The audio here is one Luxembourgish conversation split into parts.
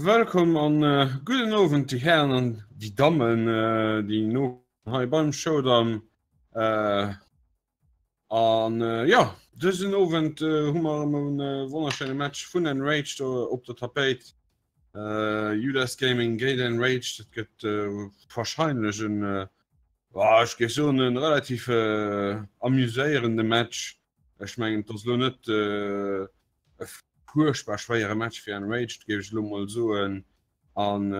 Wëllkomm an gudden Owend déi Hären an déi Dammen, déi no hei beim Showdown. An jo, dësen Owend hu mer erëm e wonnerschéine Match vun Enraged op der Tapéit. Judas Gaming géint Enraged, dat gëtt warscheinlech en, ech géif soen, e relativ amuséierende Match. Ech mengen, et ass elo net e fuerchtbar schwéiere Match fir Enraged, géif ech elo mol soen. An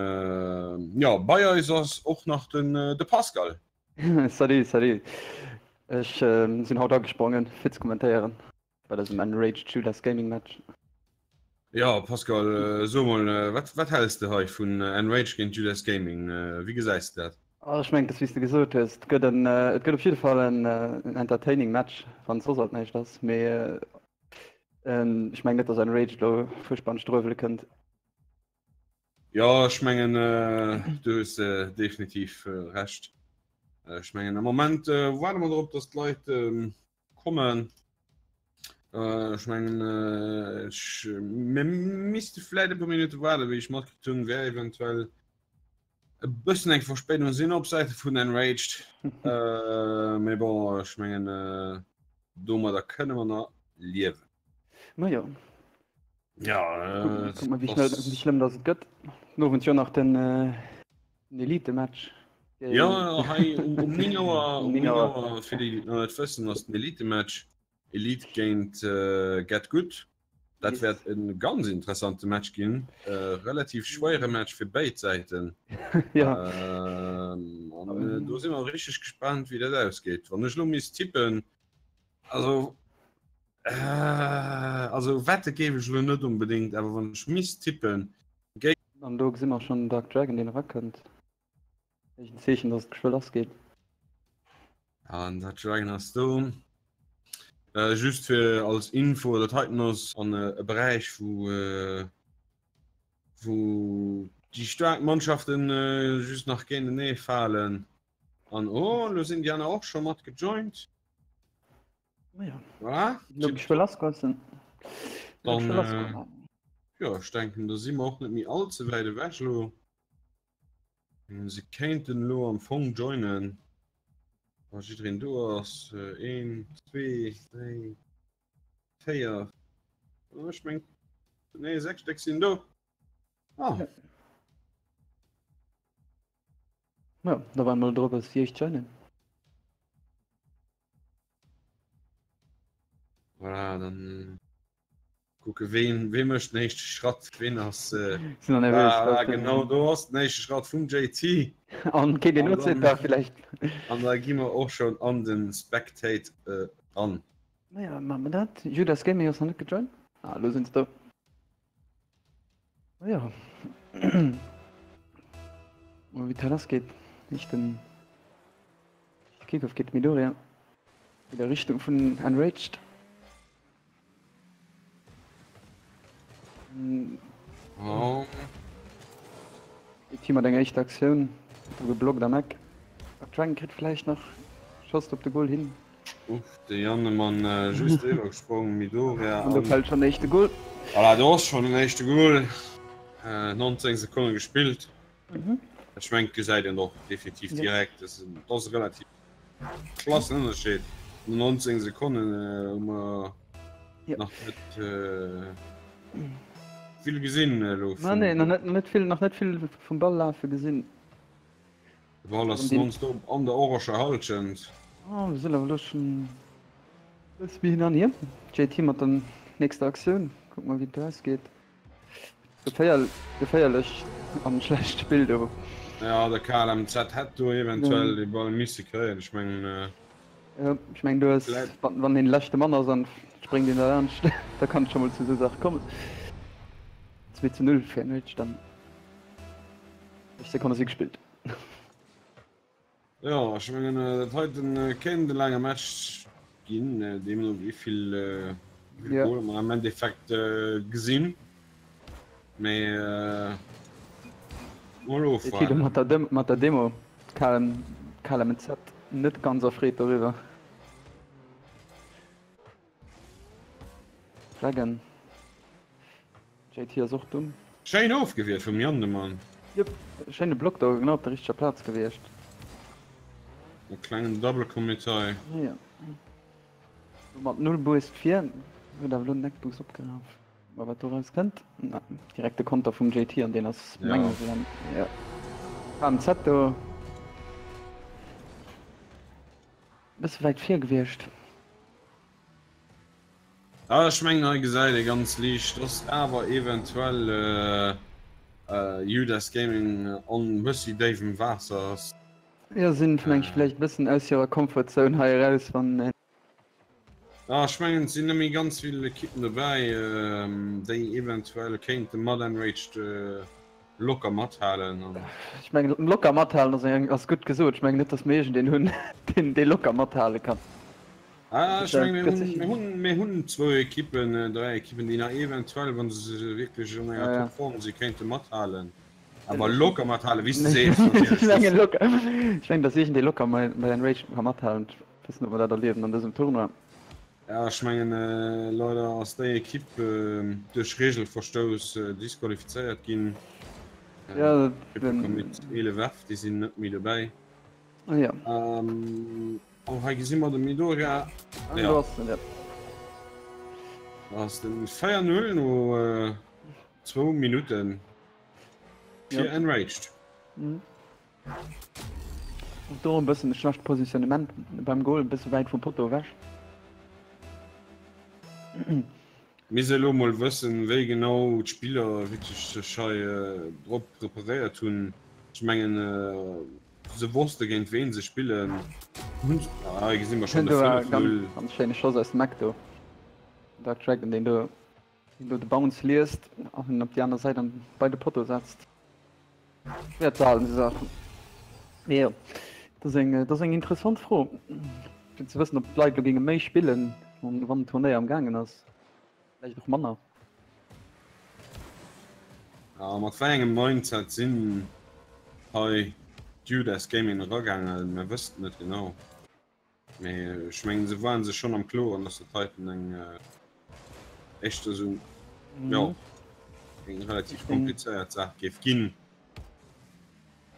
jo, bei eis ass och nach den de Pascal. Salut, salut. Ech sinn haut agesprongen fir ze kommentéieren bei dësem Enraged Judas Gaming Match. Jo Pascal, so mol, wat wat häls de hei vun Enraged géint Judas Gaming? Wéi gesäis de dat? Ech mengen, et ass wéi s de gesot hues, et gëtt en et gëtt op jidde Fall en entertaining Match, wann soss alt näischt ass. Mee Ech mengen net, dass Enraged elo fuerchtbar an d'Struewele kënnt. Jo, ech mengen du hues definitiv Recht. Ech mengen am Moment waarde mer drop, dass d'Leit kommen. Ech mengen ech mir misste vläit e puer Minutte waarden, wéi ech matkritt hunn, wär eventuell e bëssen eng Verspéidung sinn op Säite vun Enraged. Mee bon, ech mengen domadder kënne mer nach liewen. Ma jo. Ja, Kucke mer, wéi schnell, wéi schlëmm dass et gëtt. Den Owend jo nach den Elite-Match. Jo, hei um 9 Auer, um 9 Auer, fir déi, déi et nach net wëssen, ass den Elite-Match. Elite géint Get Good. Dat wäert e ganz interessante Match ginn. E relativ schwéiere Match fir béid Säiten. Ja. An do si mer richteg gespaant, wéi dat ausgeet. Wann ech elo misst tippen, also also wette géif ech elo net onbedéngt, awer wann ech misst tippen, géif. An do gesi mer schonn den Dark Dragon, deen erakënnt. Éischten Zeechen, dass et geschwë lass geet. An dat Dragon ass do. Äh, just fir als Info, dat heiten ass an e Beräich, wou äh, wou déi staark Mannschaften äh, just nach géintenee falen. An oh, lo sinn déi aner och scho mat gejoint. Naja. Voilà. Lo geschwë lass goen. Dann, äh, ja, ech denken, da si mer och net méi all ze wäit ewech lo. Se kéinten elo am Fong joinen, wa jiddereen do ass. Een, zwee, dräi, véier, ech meng, nee, 6 Stéck sinn do. Ah. Ja, da waarde mer drop, dass déi éischt joinen. Voilà, dann kucke ween wee mécht den éischte Schratt, ween ass äh, Sinn an nervös. ah, genau do ass den éischte Schratt vum JT. An kéint een An da vielleicht. An da gi mer och schon an den Spectate äh, an. Naja, maache mer dat. Judas Gaming ass nach net gejoint. Ah, elo sinn se do. Naja. Mol wéi dat lass geet. Éischten Kickoff geet Midoriya an der Richtung vun Enraged. Oh. Team mat enger éischter Aktioun do geblockt am Eck. Dark Dragon kritt vläicht nach Schoss op de Goal hin. Uff, de Jannemann just driwwer gesprong, Midoriya an. An do fält schonn den éischte Goal. Voilà, do ass schonn den éischte Goal. 19 Sekonne gespillt. Ech mengen, et gesäit een och definitiv direkt, dat ass e relativ klassen Ënnerscheed. No 19 Sekonnen hu mer nach net vill gesinn elo. Nee, nach net vill vum Ball lafe gesinn. De Ball ass nonstop an der oranger Hallschent. Oh, mir sinn awer elo schonn e bësse méi hin an hier. JT mat der nächster Aktioun. Kucke mer, wéi et do ausgeet. Geféierlech an schlecht Spill do. Ja, de KLMZ hätt do eventuell de Ball misse kréien. Ech mengen. Jo, ech mengen do ass, wann een de leschte Mann ass an spréngt een derlaanscht, da kann et scho mol zu esou Saache kommen. 2 zu 0 fir NH dann. 6 Sekonne si gespillt. Jo, ech mengen dat heiten kéint e laange Match ginn, deemno wéi vill Goler mer am Endeffekt gesinn. Mee mol ofwaarden. Mat der Demo, KLMZ net ganz erfreet doriwwer. Dragon, JT ass och domm. Schéin ofgewiert vum Yann de Mann. Jep, schéine Block do, genau op der richteger Plaz gewiescht. E klengen Double Commit hei. Ja. Mat 0 Boost vir, huet awer elo den Neckboost opgeraf. Mal wat doraus kënnt. Na, direkt de Konter vum JT an deen ass Ja. mengen ech an ja. KMZ do. Bësse wäit vir gewiescht. Ah, ech mengen hei gesäit ee ganz liicht, dass awer eventuell Judas Gaming an bëssi déiwem Waasser ass. Jo, sinn meng ech vläicht e bëssen aus hirer Comfort Zone hei eraus, wann. Ah, ech mengen et sinn net méi ganz vill Ekippen dobäi, déi eventuell kéinte mat Enraged locker mathalen. Ech mengen locker mathalen ass eng ass gutt gesot. Ech mengen net, dass mir iergendeen hunn, deen dee locker mathale kann. Ah, ech mengen mir hunn, mir hunn, mir hunn zwou Ekippen, dräi Ekippen, déi nach eventuell, wa se wierklech an enger Topform si, kéinte mathalen. Awer locker mathalen, wéi s de sees, natierlech. Ech mengen locker, ech mengen, dass iergendee locker bei Enraged ka mathalen. Ech weess net, ob mer dat erliewen an dësem Tournoi. Ja, ech mengen, leider ass déi Ekipp duerch Regelverstouss disqualifizéiert ginn. Ja, Triple Commit 11F, déi sinn net méi dobäi. Ja. Oh, hei gesi mer de Midoriya. An do ass en, ja. Da ass den 4-0 no zwou Minutten fir Enraged. Och do e bëssen e schlecht Positionnement beim Goal, e bësse wäit vum Potto ewech. Misst elo mol wëssen, wéi genau d'Spiller wierklech sech hei drop preparéiert hunn. Ech mengen, Se wosste géint ween se spillen. Ah, hei gesi mer schon de 5-0. Ganz schéine Schoss aus dem Eck do. Dark Dragon, deen do, deen do de Bounce liest an en op déi aner Säit an bei de Potto setzt. Schwéier ze halen, déi Saachen. Mee jo, dat ass eng, dat ass eng interessant Fro, fir ze wëssen, ob d'Leit elo géinge méi spillen, wann den Turnéier am gaangen ass. Vläicht och manner. A mat wei engem Mindset sinn hei d'Judas Gaming eragaangen? Mir wëssen et net genau. Mee ech mengen se waren sech schonn am Kloren, dass dat heiten eng éischter esou, jo, eng relativ komplizéiert Saach géif ginn.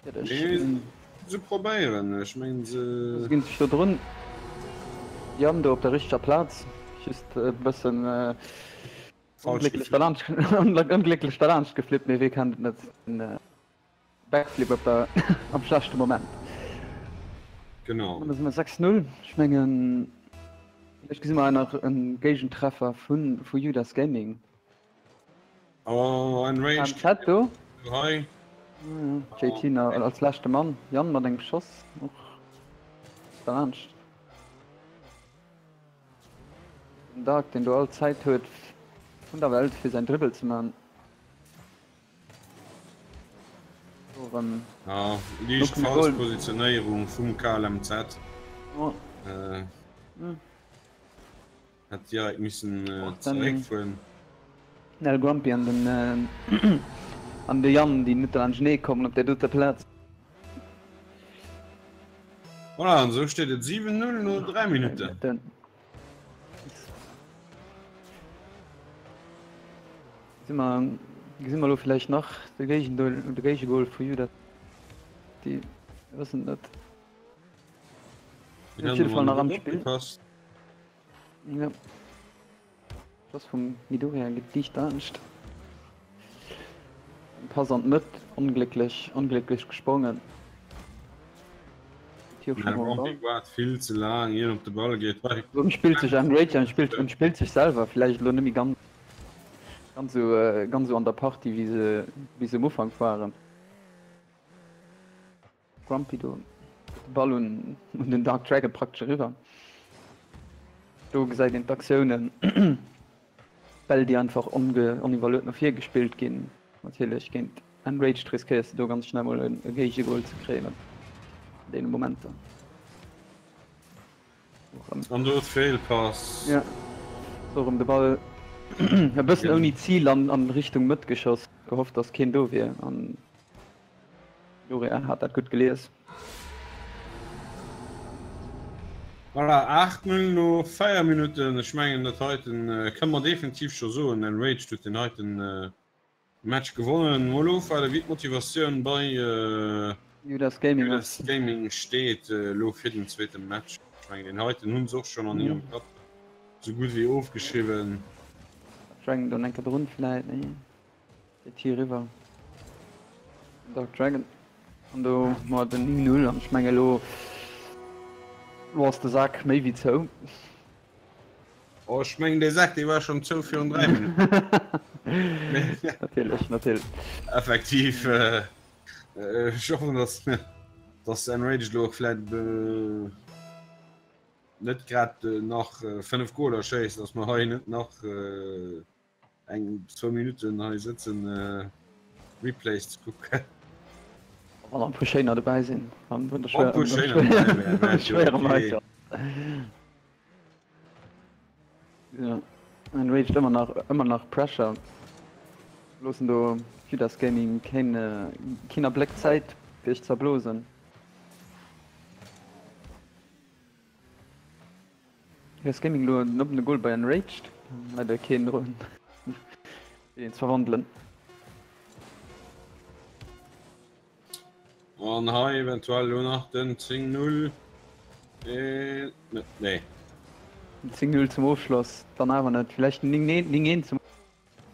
Mee se probéieren, ech mengen se. Se ginn sech do drun. Yann do op der richteger Plaz, just e bëssen onglécklech derlaanscht, onglécklech derlaanscht geflippt, mee wee kennt et net, den Backflip op der, am schlechte Moment. Genau. Dann si mer 6, 0. Ech mengen, vläicht gesi mer hei nach e Géigentreffer vu Judas Gaming. Oh, Enraged. KMZ do. Hei. JT nach als leschte Mann. Yann mat engem Schoss och derlaanscht. Den Dark, deen do all Zäit huet vun der Welt fir säin Dribbel ze man. Do erëm. Ja, liicht falsch Positionéierung vum KLMZ. Oh. Äh. Hätt direkt missen zeréckfueren. Den El Grumpy an den an de Yann déi net laanschtenee kommen op där doter Plaz. Voilà, an esou steet et 7, 0 no 3 Minutten. Gesi mer gesi mer elo villäicht nach de Géigendol de Géigegol vu Judas? Déi wëssen et net. Op jidde Fall nach am Spill. Ja. Schoss vum Midoriya geet liicht laanscht. Pass an d'Mëtt, onglécklech, onglécklech gesprongen. Waart vill ze laang ier en op de Ball geet. En spillt sech Enrage en spillt en spillt sech selwer vläicht elo net méi ganz ganz esou ganz esou an der Partie wéi se wéi se um Ufank waren. Grumpy do gëtt de Ball un den Dark Dragon praktesch eriwwer. Do gesäit een d'Aktiounen, Bäll déi einfach oniwwerluet no vir gespillt ginn. Natierlech géint Enraged riskéiers de do ganz schnell mol e Géigegol ze kréien an deene Momenter. An do Feelpass. Ja, do erëm de Ball e bëssen ouni Zil an Richtung Mëtt geschoss, gehofft dass keen do wier an Gloria hat dat gutt gelies. Voilà, 8-0 no 4 Minutten. Ech mengen dat heiten kënne mer definitiv scho soen, Enraged huet deen heiten. Match gewonnen. Mol ofwaarden, wéi d'Motivatioun bei Judas Gaming ass. Judas Gaming steet elo fir den zweete Match. Ech mengen, deen heiten hu se och schonn an hirem Kapp sou gutt wéi ofgeschriwwen. Dragon do enke drun vläit, nee? JT eriwwer. Dark Dragon. An do mat den 9-0 an ech menge lo lo ass de Sak méi wéi zou. Oh, ech mengen dee Sak dee war schonn zou virun 3 Minutten. Natierlech, natierlech. Effektiv, ech hoffen dass dass Enraged elo och vläit net grad nach 5 Goler schéisst, dass mer hei net nach eng zwou Minutten hei sëtzen Replays ze kucken. Wann e puer schéiner dobäi sinn, dann wënnt der schwéier schwéiere Meister. Ja, Enraged ëmmer nach ëmmer nach Pressure. Loossen do Judas Gaming keen keen Abléck Zäit fir sech z'erblosen. Judas Gaming lo den oppene Goal bei Enraged. Leider keen drun fir deen ze verwandelen. An hei eventuell lo nach den 10 0. Äh, nee. 10 0 zum Ofschloss, dann awer net. Vielleicht 9 1 zum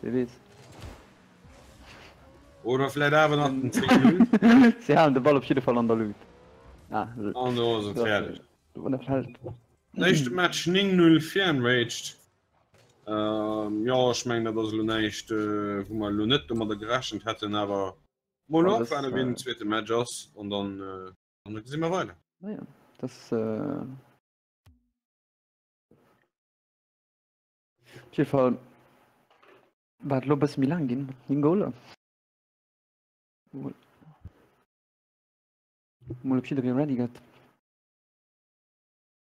Wie weess. Oder vläit awer nach den 10 0. Si halen de Ball op jidde Fall an der Luut. Ah, an do ass et fäerdeg. Éischte Match 9 0 fir Enraged. Ähm, jo, ech mengen dat ass elo näischt, äh, wou mer elo net domadder gerechent hätten, awer mol ofwaarden, wéi den zweete Match ass an dann, äh, dann gesi mer weider. Naja, das äh, op jeden Fall war et lo bësse méi laang ginn mat 9 Goaler. Mol mol op jidderee ready gëtt.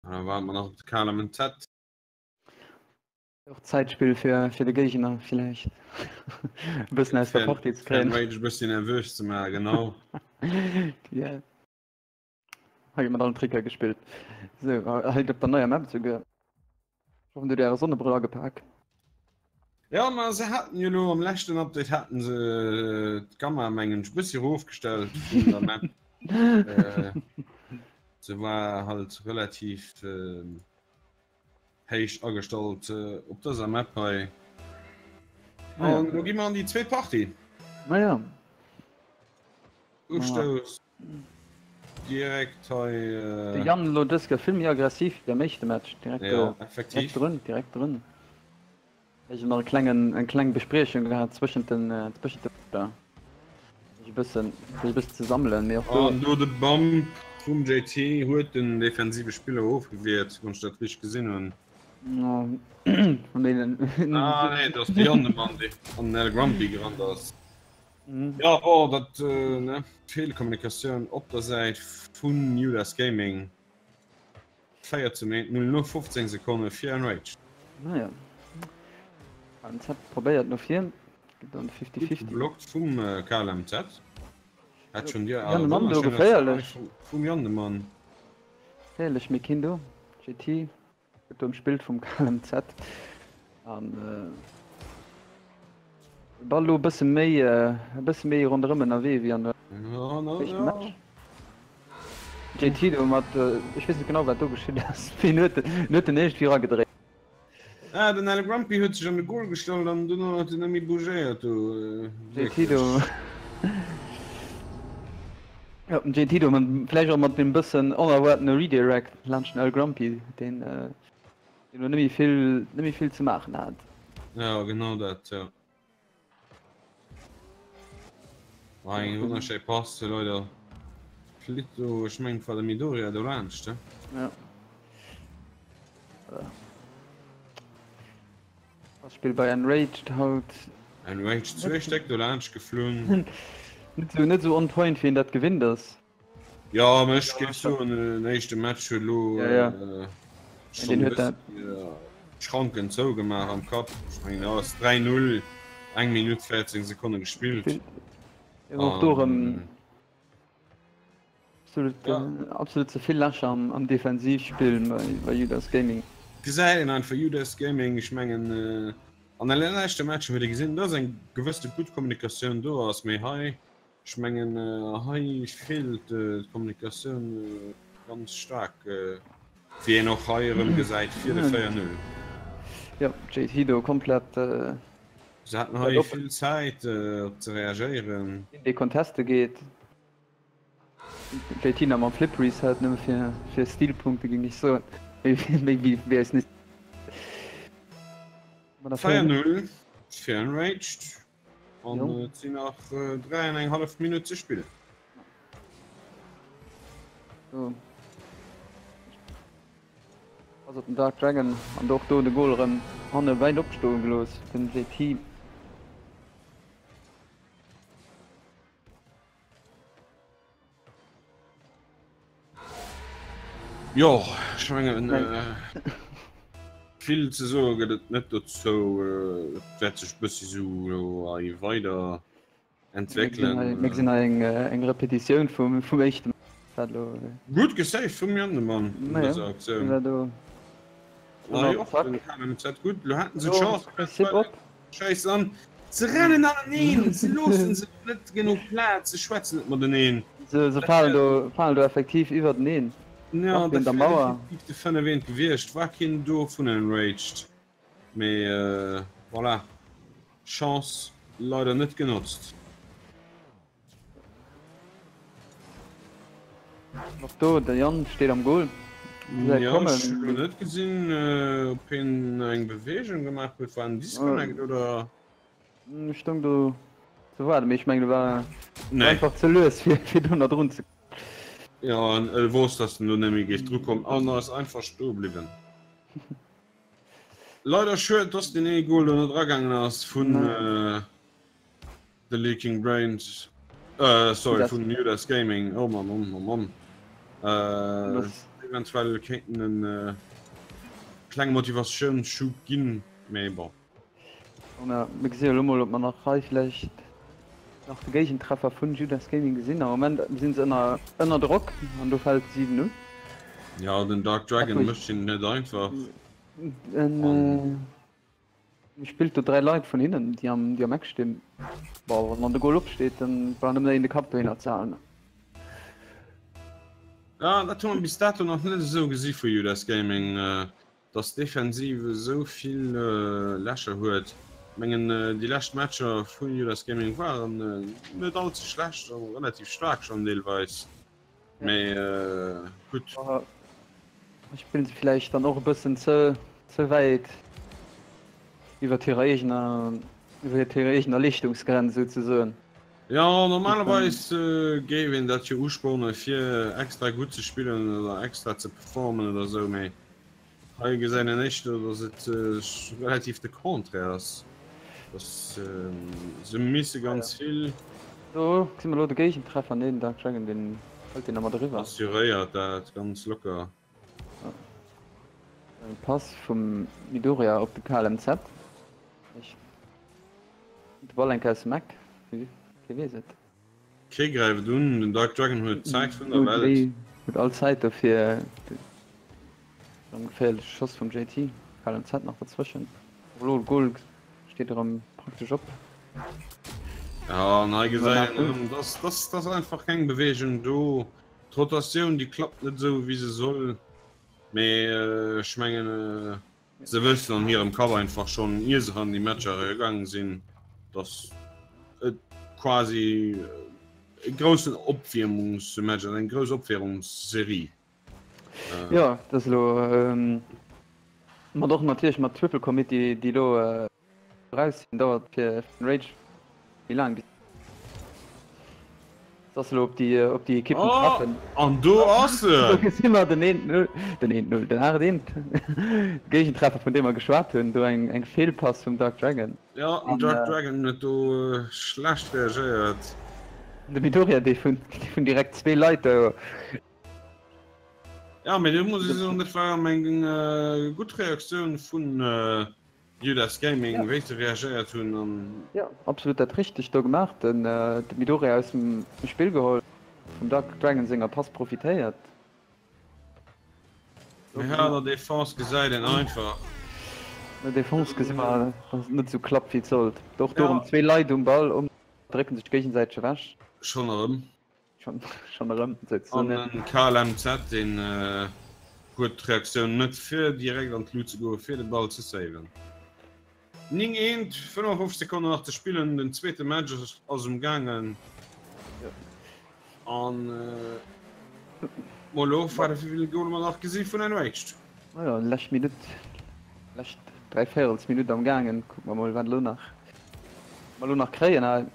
Da waarde mer nach op de Kalemen Z. Och Zäitspill fir fir de Géigner villäicht e bëssen aus der Partie ze kréien. Fir e bëssi nervös ze maachen, genau. Yeah. Hei gëtt mat allen Tricker gespillt. Sou, hei op der neier Map esouguer. Ech hoffen, dir hutt äre Sonnebrëll agepak. Jo, ma se haten jo elo am leschten Update haten se d'Gamma mengen ech e bëssi erofgestellt vun der Map. Se war halt relativ Héich agestallt op dëser Map hei. An lo gi mer an déi zweet Partie. Naja. Ustouss direkt hei. De Yann elo dës Kéier vill méi aggressiv wéi am éischte Match. Direkt, ja, effektiv. Direkt drun, direkt drun. Ech hunn nach e klengen, eng kleng Bespriechung gehat zwëschent den, zwëschent de Matcher. Sech e bëssen, sech e bëssen ze sammelen, mee och do. An do de Bump vum JT huet den defensive Spiller ofgewiert, wann ech dat richteg gesinn hunn. Vun deenen. Ah nee, dat ass de Jannemann, dee an den El Grumpy gerannt ass. Jo, bon, dat, ne, Feelkommunikatioun op der Säit vun Judas Gaming. 4 zum 1, 0 no 15 Sekonne fir Enraged. Naja. KMZ probéiert no vir. Gëtt dann 50-50. Geblockt vum KLMZ. Hat schon dir awer Jannemann do geféierlech. Vum Jannemann. Geféierlech, mee keen do. JT gëtt do ëmspillt vum KLMZ. An de Ball lo e bësse méi e bësse méi ronderëm ënnerwee wéi an der éischte Match. JT do mat, ech weess net genau wat do geschitt ass, wien huet en huet en iergendwéi eragedréit. Ah, den Ale Grumpy huet sech an de Goal gestallt an duerno huet en net méi bougéiert do. JT do. Jo, den JT do mat vläicht och mat deem bëssen onerwaartene Redirect laanscht den Al Grumpy, deen deen elo net méi vill net méi vill ze maachen hat. Ja, genau dat, jo. War eng wonnerschéi Pass, leider flitt do, ech mengen et war de Midoriya do laanscht, he? Ja. Passspill bei Enraged haut. Enraged zwee Stéck do laanscht geflunn. Net sou, net sou on point wéi een dat gewinnt ass. Jo, mä ech géif soen, den éischte Match huet elo schonn e bëssen d'Schranken zougemaach am Kapp. Ech mengen, et ass 3, 0, eng Minutt 14 Sekonne gespillt. Och do erëm absolut ze vill Lächer am Defensivspill bei Judas Gaming. Gesäit een einfach Judas Gaming, ech mengen. An de leschte Matcher huet ee gesinn, dass eng gewësse gutt Kommunikatioun do ass, mee hei, ech mengen, hei feelt d'Kommunikatioun ganz staark, wéi een och hei erëm gesäit fir de 4, 0. Jo, JT do komplett. Se haten hei vill Zäit op ze reagéieren. Deen dee conteste geet. JT nach mam Flip Reset, nëmme fir fir Stilpunkte géing ech soen. Méi wéi wéi eis nicht. 4, 0 fir Enraged an et sinn nach 3 an eng hallef Minutt ze spillen. So. Ass op den Dark Dragon an och do de Goal erëm hanne wäit opstoe gelooss den JT. Jo, ech mengen vill ze soe gëtt et net dozou. Et wäert sech bëssi sou elo hei weider entwéckelen. Mir gesinn hei eng Repetitioun vum éischte Match. Gutt gesaved vum Jannemann an dëser Aktioun. Hei och den KMZ gutt. Lo haten se d'Chance. Scheiss an se rennen aneneen, se loossen sech net genuch Plaz, se schwätzen net mateneen. Se falen do falen do effektiv iwwerteneen. Jo, dat wär definitiv de 5 eent gewiescht, war keen do vun Enraged, mee voilà, Chance leider net genotzt. Och do, de Yann steet am Goal. Jo, ech hunn elo net gesinn, ob hien eng Beweegung gemaach huet. War en Disconnect oder? Ech stoung do ze waarden, mee ech mengen, e war einfach ze lues, fir do nach drun ze kommen. Jo, an e wosst, datt en do net méi géif drukommen an ass einfach stoe bliwwen. Leider schued, datt deen ee Goal do net eragaangen ass vun. The Leaking Brains, äh, sorry, vun Judas Gaming. Oh Mann, oh Mann, oh Mann. Äh, eventuell kéinten en äh, klenge Motivatiounsschub ginn, mee bon. Bon, mir gesi elo mol, ob mer nach hei vläicht nach de Géigentreffer vun Judas Gaming gesinn. Am Moment sinn se ënner ënner Drock an do fält 7 un. Ja, den Dark Dragon mécht hinnen net einfach. En. Spillt do 3 Leit vun hinnen déi am déi am Eck stinn. Bon wann de Goal opsteet dann brauch nëmmen een de Kapp dohinner ze halen. Ja dat hu mer bis dato nach net esou gesi vu Judas Gaming, dass d'Defensiv esou vill Lächer huet. Mengen déi lescht Matcher vu Judas Gaming waren net all ze schlecht a relativ staark schonn deelweis. Mee gutt. Spillen se villäicht dann och e bëssen ze ze wäit iwwert hirer eegener iwwert hirer eegener Leeschtungsgrenz souzesoen. Jo, normalerweis géif een dat jo uspornen fir extra gutt ze spillen oder extra ze performen oder sou, mee Hei gesäit een éischter, datt et relativ de Contraire ass, datt se misse ganz vill. Do gesi mer elo de Géigentreffer, nee den Dark Dragon deen hëlt deen nach mat eriwwer. Assuréiert dat ganz locker. E Pass vum Midoriya op de KLMZ. De Ball enk aus dem Eck, kee weess et. Kee gräift un, den Dark Dragon huet d'Zäit vun der Welt. Huet all Zäit dofir. Erëm geféierleche Schoss vum JT, KLMZ nach dazwëschen. Och elo de Goal steet erëm praktesch op. Jo, an hei gesäit een erëm, dass dass einfach keng Beweegung do. D'Rotatioun déi klappt net esou wéi se soll, mee ech mengen Se wëssen an hirem Kapp einfach schonn, ier se an déi Matcher eragaange sinn, datt et quasi e groussen Opwiermungsmatch ass, eng grouss Opwiermungsserie. Jo, dat ass elo mat och natierlech mat Triple Committee, déi elo eraus sinn, dauert fir den Rage méi laang bis dass elo op déi op déi Ekippen oh, treffen. An do ass en! Do gesi mer den 1-0, den 1-0, den 8-1, Géigentreffer vun deem mer geschwat hunn, do eng eng Feelpass vum Dark Dragon. Ja, den Dark Dragon huet do schlecht reagéiert. De Midoriya, dee vun dee vun direkt zwee Leit do. Ja, mee do muss ech soen, dat war eng gutt Reaktioun vun Judas Gaming, wéi se reagéiert hunn an. Jo, absolut dat richtegt do gemaach, den Midoriya aus dem Spill geholl, vum Dark Dragon senger Pass profitéiert. Mee hei an der Defense gesäit een einfach. An der Defense gesi mer, dass et net esou klappt wéi et sollt. Och do erëm zwee Leit um Ball, um drécken sech géigesäiteg ewech. Schonn erëm. Schonn erëm, souzesoen, jo. An den KLMZ, deen huet d'Reaktioun net fir direkt an d'Lut ze goen, fir de Ball ze saven. 9 eent, 55 Sekonnen nach ze spillen, den zweete Match ass um gaangen. An mol ofwaarden, wéi vill Goler mer nach gesi vun Enraged. Majo, lescht Minutt, lescht Dräivéierelsminutt am gaangen. Kucke mer mol, wat elo nach, mer elo nach kréien. Hei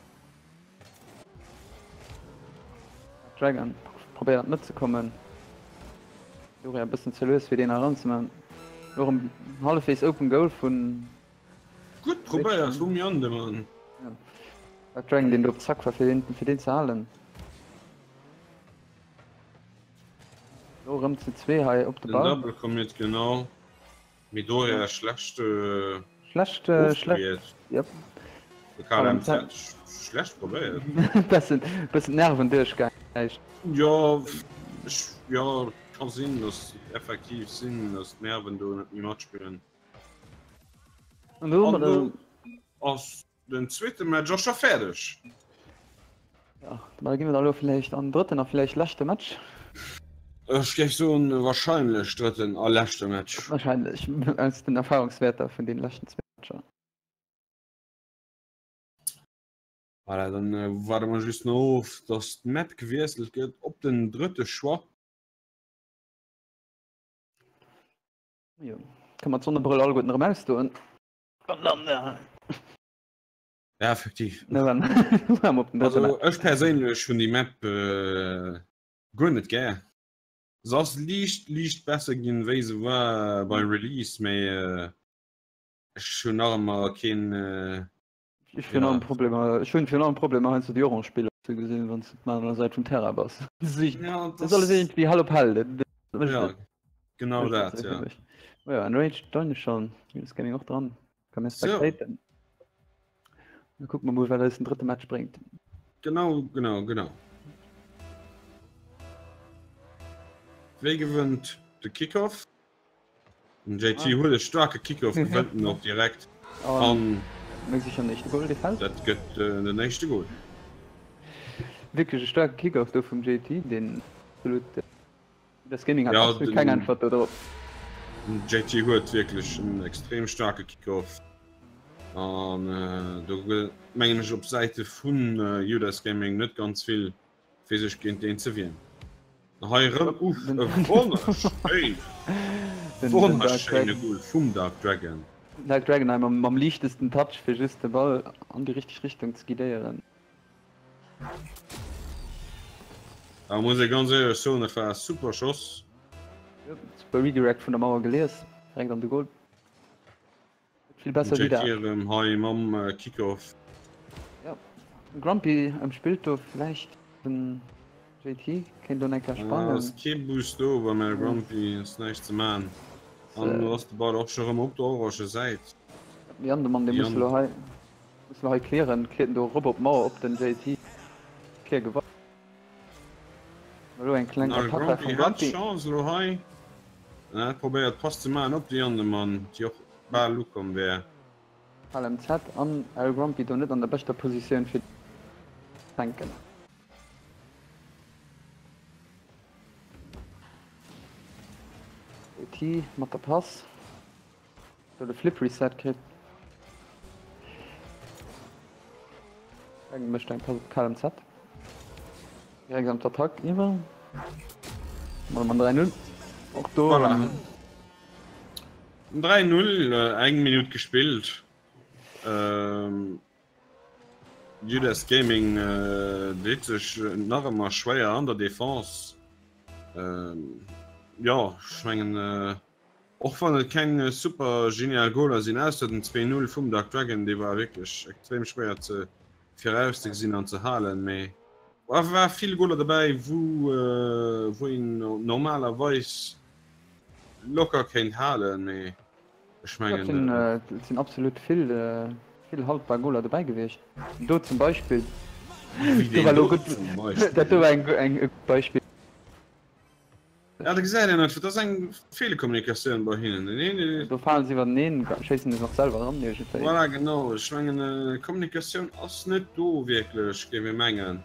Dragon probéiert net ze kommen. Doria e bëssen ze lues fir deen eranzeman. Lo erëm hallefwegs open Goal vun. Gutt probéiert vum Jandemann. Dark Dragon deen do op Zack war fir deen fir deen ze halen. Lo erëm zu 2 hei op de Ball. Den Double commit genau. Mee dohier schlecht Schlecht schlecht yep. De KLMZ schlecht probéiert. Bessen bessen d'Nerven duerchgaang. Jo ech jo ka sinn dass et effektiv sinn dass d'Nerven do net méi matspillen. An do hu mer den. Ass Den zweete Match ass scho fäerdeg. Ja, da gi mir da lo villäicht an drëtten a villäicht leschte Match. Ech géif soen wahrscheinlech drëtten a leschte Match. Wahrscheinlech, aus den Erfahrungswäerter vun den leschten zwee Matcher. Voilà, dann waarde mer just nach of, dass d'Map gewiesselt gëtt op den drëtte Choix. Jo, kënne mer d'Sonnebrëll alleguerten erëm ausdoen. Ja, effektiv. Also ech perséinlech hunn déi Map guer net gär. Se ass liicht liicht besser ginn wéi se war bei Release, mee ech hunn nach ëmmer keen. Ech hunn nach Problemer, ech hunn virun allem Problemer heiansdo déi orange Spiller ze gesinn, wann s de op der anerer Säit vum Terrain bass. Dat ass alles iergendwéi hell op hell. Ja, genau dat, ja. Ja, Enraged joinen schon. Julius Gaming och dran. Kann mir spectaten. Da kucken wir mol, wat eis den drëtte Match bréngt. Genau, genau, genau. Wéi gewënnt de Kickoff? Den JT ah. huet e starke Kickoff gewënnt en och direkt. An méi sicher den éischte Goal, dee fält. Dat gëtt äh, den éischte Goal. Wierklech e starke Kickoff do vum JT, deen absolut äh, Das Gaming hat ja, absolut keng Äntwert do drop. JT huet wierklech en extrem starke Kickoff. An äh, do mengen ech op Säite vun äh, Judas Gaming net ganz vill fir sech géint deen ze wieren. Hei erëm uff e wonnerschéin wonnerschéine Goal vum Dark Dragon. Dark Dragon hei mam, mam liichtesten Touch fir just de Ball an déi richteg Richtung ze guidéieren. Da muss ee ganz éierlech soen, et war e super Schoss. Super Redirect vun der Mauer gelies, direkt an de Goal. Net vill besser wéi dat. JT erëm hei mam Kickoff. Jo, Grumpy ëmspillt do vläicht den JT, kéint do eng Kéier sprangen. Ass kee Boost do beim El Grumpy, ass näischt ze man. An do ass de Ball och scho rëm op der orange Säit. Jan de Mann, dee muss elo hei. Muss lo hei clearen, cleart en do erop op d'Mauer op den JT. Clear gewann. Elo eng kleng Attack hei vum Grumpy. Chance elo hei. En hat probéiert Pass ze maachen op de Jandemann, déi och bal ukomm wär. HLMZ an El Grumpy do net an der beschter Positioun fir ze fänken. JT mat der Pass. Do de Flip Reset kritt. Eng mécht eng Pass op KMZ. Direkt an d'Attack iwwer. Mal man 3-0. Och do. Voilà. 3-0, äh, eng Minut gespillt. Ähm, Judas Gaming äh, deet sech nach ëmmer schwéier an der Defense. Ähm, ja, ech mengen, äh, Och wann et keng super genial Goaler sinn, ausser den 2-0 vum Dark Dragon, dee war wierklech extrem schwéier ze virauszegesinn an ze halen, mee awer war vill Goaler dobäi wou wou een normalerweis locker kéint halen, mee ech mengen. Et sinn absolut vill vill haltbar Goaler dobäi gewiescht. Do zum Beispill, Wéi deen do zum Beispill. Dat do war eng e gutt Beispill. Ja, da gesäit een et, dat ass eng Feelkommunikatioun bei hinnen. Den een. Do falen se iwwerteneen, schéissen sech nach selwer eran iergendwéi. Voilà, genau. Ech mengen, Kommunikatioun ass net do wierklech, géif ee mengen.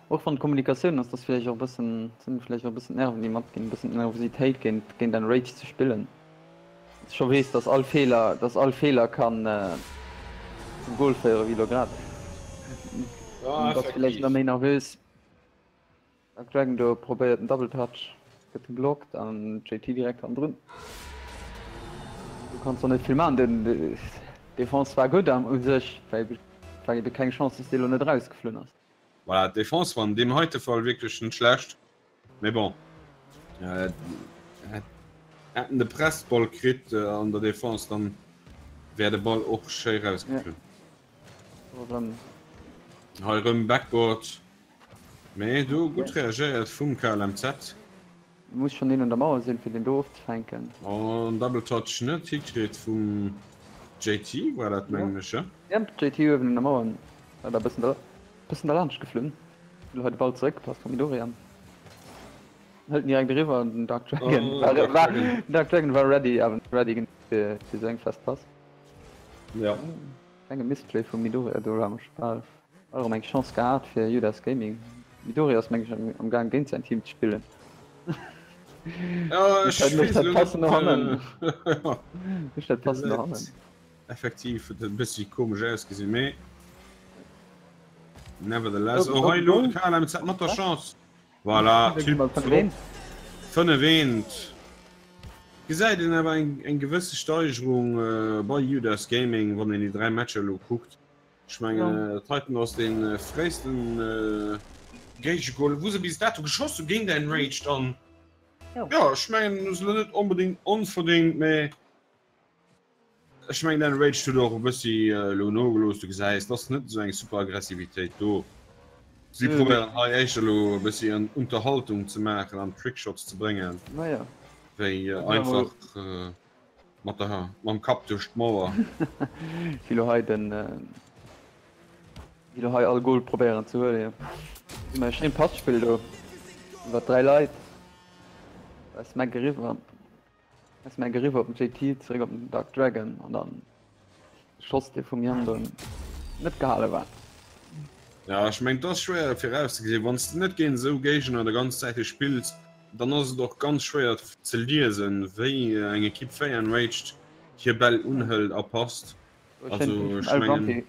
Och wann d'Kommunikatioun ass, dass vläicht och e bëssen, sinn vläicht och e bëssen d'Nerven déi matginn, e bëssen d'Nervositéit géint, géint Enraged ze spillen. Dass de scho weess, dass all Feeler, dass all Feeler kann zum Gol féieren, wéi elo grad. Ja, Bass vläicht effektiv. nach méi nervös. Dark Dragon do probéiert den Double Touch, gëtt geblockt an JT direkt hannendrun. Du kanns och net vill man, den Defense war gutt am u sech, well war ebe keng Chance dass dee lo net erausgeflunn ass. Voilà, d'Defense war an deem heite Fall wierklech net schlecht, mee bon, hätt en de Pressball kritt an der Defense, dann wär de Ball och schéi rausgeflunn. Hei rëm Backboard, mee do gutt reagéiert vum KLMZ. Muss schon een un der Mauer sinn fir den do ofzefänken. An Double Touch net hikritt vum JT war dat mengen ech he? Jep, JT uewen un der Mauer war da bëssen bëssen derlaanscht geflunn. Elo hei de Ball zeréckgepasst vum Midoriya. Hëlt en direkt eriwwer an den Dark Dragon war Dark Dragon war ready awer net ready genuch fir fir sou eng fest Pass. Ja. Klenge Misplay vum Midoriya do, war mech bal erëm eng Chance gehat fir Judas Gaming. Midoriya ass meng ech am gaang géint säin Team ze spillen. Ja, ech Mécht weess dat elo Passen no net. hannen. Ja. Mécht dat Passen no hannen. Effektiv huet et e bëssi komesch ausgesinn, mee nevertheless. Oh, hei elo de KLMZ mat der Chance. Voilà, tiptop. 5 eent. Gesäit een awer eng eng gewësse Steigerung bei Judas Gaming, wann een déi 3 Matcher elo kuckt. Ech mengen dat heiten ass dee fréisten Géigegol wou se bis dato geschoss hu géint Enraged an jo ech mengen ass elo net onbedéngt onverdéngt, mä Ech mengen däin Rage huet och e bëssi elo nogelooss, du gesäis et ass net esou eng super Aggressivitéit do. Si probéieren hei éischter elo e bëssi an Unterhaltung ze maachen an Trickshots ze bréngen, wéi einfach mat der mam Kapp duerch d'Mauer. Wéi elo hei den, wéi elo hei all Goal probéieren ze huelen, jo. Mä schéin Passspill do iwwer 3 Leit, Smack eriwwer. Ass meng eriwwer op den JT, zeréck op den Dark Dragon an dann Schoss dee vum Yann do net gehale war. Ja ech mengen et ass schwéier virauszegesinn, wann s de net géint esou Géigner de ganz Zäite spills, dann ass et och ganz schwéier ze liesen wéi eng Ekipp wéi Enraged hir Bäll unhëlt a passt. Also ech mengen.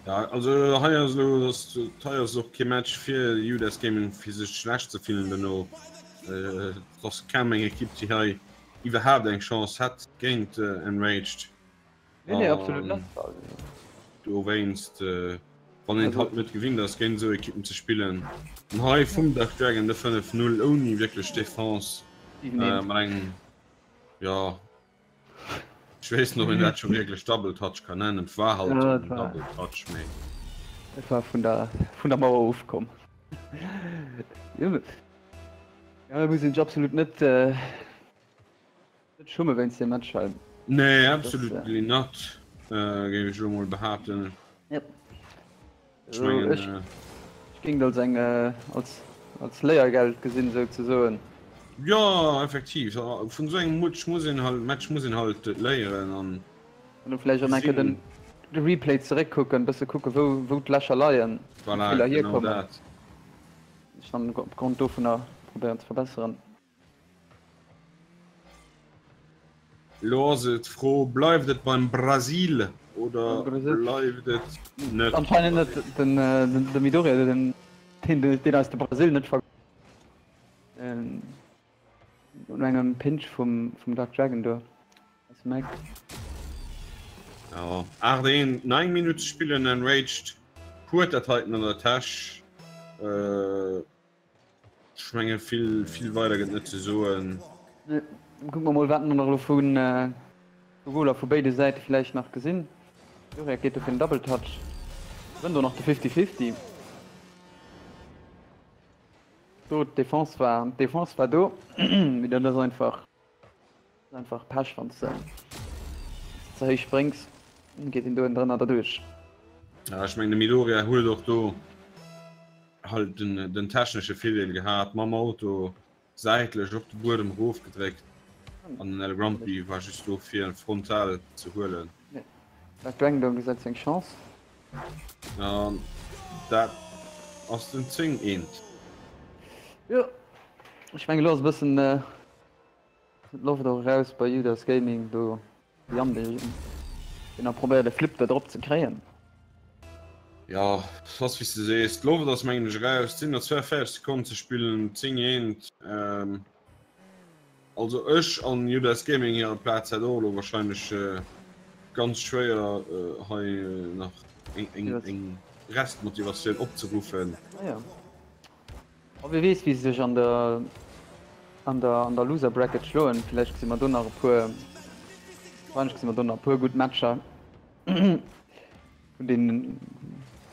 Ja also hei ass elo dass hei ass och kee Match fir Judas Gaming fir sech schlecht ze fillen duerno. Et ass kaum eng Ekipp déi hei iwwerhaapt eng Chance hätt géint Enraged. An dowéinst wann een et halt net gewinnt ass géint esou Ekippen ze spillen. An hei vum Dark Dragon de 5, 0 ouni wierklech Defense mat engem jo. Ech weess net ob een dat scho wierklech Double Touch kann nennen. Et war halt Ja, en et war, Double Touch, mee. et war vun der, vun der Mauer ofkomm. Jo, ja, muss een sech absolut net, äh, net schumme wéinst deem Match, well Nee, dat ass, absolutely äh, not, äh, géif ech elo mol behaapten. ja. Ech Also mengen, ech, ech géing et als eng, als, als Léiergeld gesinn, souzesoen. Jo, effektiv. Vun esou engem Mutsch muss een halt, Match muss een halt léieren an An da vläicht och nach eng Kéier den, gesinn. de Replay zeréckkucken, bësse kucken, wou, wou d'Lächer leien, wou Voilà, d'Feeler genau hierkommen, dat. sech dann opgrond dovunner probéieren ze verbesseren. Elo ass et d'Fro, bleift et beim Brasil oder bleift et net beim Anscheinend net. Brasil? Den Midoriya, deen deen eis de Brasil net ver no engem Pinch vum Dark Dragon do aus dem Eck. Jo, 8 1, 9 Minutte spillen, Enraged huet dat heiten an der Täsch. Ech menge vill vill weider gëtt net ze soen. Nee, kucke mer mol wat mer nach elo vu Goler vu béide Säite villäicht nach gesinn. Jurek geet do fir den Double Touch, wënnt och nach de Fifty-Fifty. Do d'Defense war, d'Defense war do, mee dat ass einfach, ass einfach Pech wann s de ze héich spréngs, geet een do ënnendrënner derduerch. Ja, ech mengen de Midoriya huet och do. Halt den, den technesche Virdeel gehat, mam Auto säitlech op de Buedem erofgedréckt an den El Grumpy war just do fir en frontal ze huelen. Dat Drangdong gesäit seng Chance. An dat ass den 10 eent. Jo, ech mengen elo ass e bëssen d'Loft och eraus bei Judas Gaming do. Jan deen nach probéiert e Flip do drop ze kréien. Jo, et ass wéi s de sees, d'Loft ass mengen ech eraus, et sinn nach 42 Sekonnen ze spillen, 10 eent. Also ech an Judas Gaming hirer Plaz hätt och elo wahrscheinlech ganz schwéier hei nach eng Restmotivatioun opzeruffen. A wie weess wéi se sech an der an der an der Loser Bracket schloen. Villäicht gesi mer do nach e puer wahrscheinlech gesi mer do nach e puer gutt Matcher vun deenen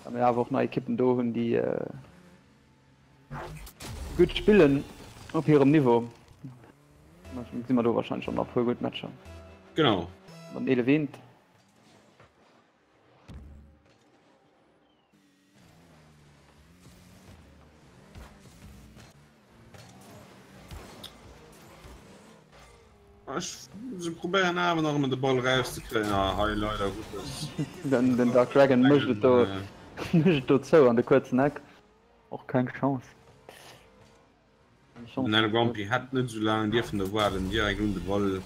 well mir awer och nach Ekippen do hunn déi gutt spillen op hirem Niveau. Gesi mer do wahrscheinlech och nach e puer gutt Matcher. Genau. An 11 eent. Ech se probéieren awer nach ëmmer de Ball rauszekréien. Ah, hei leider Gottes. Den, den Dark Dragon mécht et do, mécht et do zou an de kuerzen Eck. Och keng Chance. Den El Grumpy hätt net esou laang dierfen do waarden, direkt un de Ball.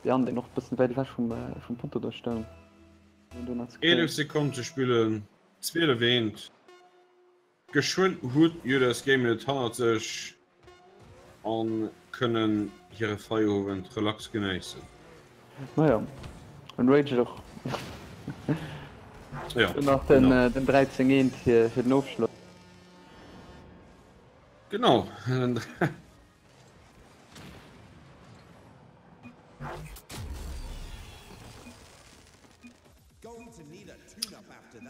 Jan, deen och e bëssen wäit ewech vum, vum Potto do stoung. 11 Sekonnen ze spillen, 12 eent. Geschwënn huet Judas Gaming et hannert sech an kënnen hire Feierowend relax genéissen. Naja, en Rage och. Ja, nach den, genau. den 13 eent fir, fir den Ofschloss. Genau.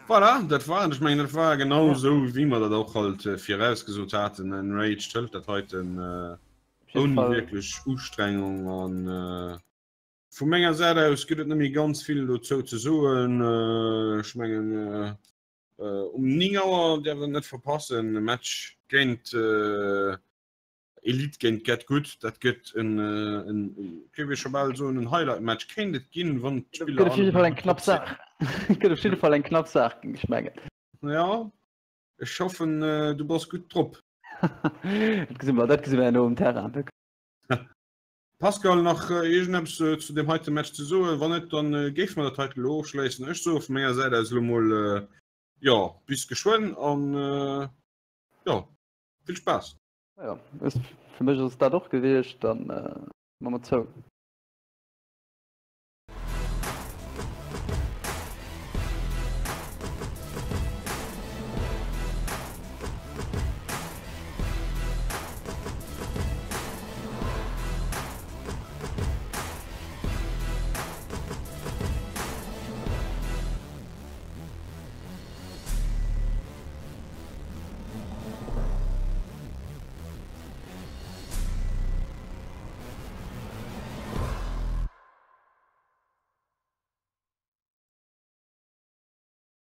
Voilà, dat war ech mengen dat war genau ja. sou wéi mer dat och halt äh, virausgesot haten. Enraged hëlt dat heiten äh, ouni wierklech Ustrengung an äh, vu menger Säit aus gëtt et net méi ganz vill dozou ze soen. Äh, ech mengen äh, äh, um 9 Auer däerf der net verpassen, e Match géint äh, Elite géint Get Good, dat gëtt en, en, géif ech scho bal soen, en Highlight-Match kéint et ginn, wann d'Spiller Gëtt op jidde Fall eng knapp Saach. Gëtt op jidde Fall eng knapp Saach, géing ech mengen. Ja, ech hoffen, du bass gutt drop. Dat gesi mer, dat gesi mer herno um Terrain. Pascal, nach iergendeppes zu deem heite Match ze soen? Wann net, dann géife mer dat heite elo ofschléissen. Ech soe vu menger Säit aus elo mol, jo, bis geschwënn an, jo, vill Spaass! Jo, fir mech ass et dat och gewiescht, dann maa mer zou.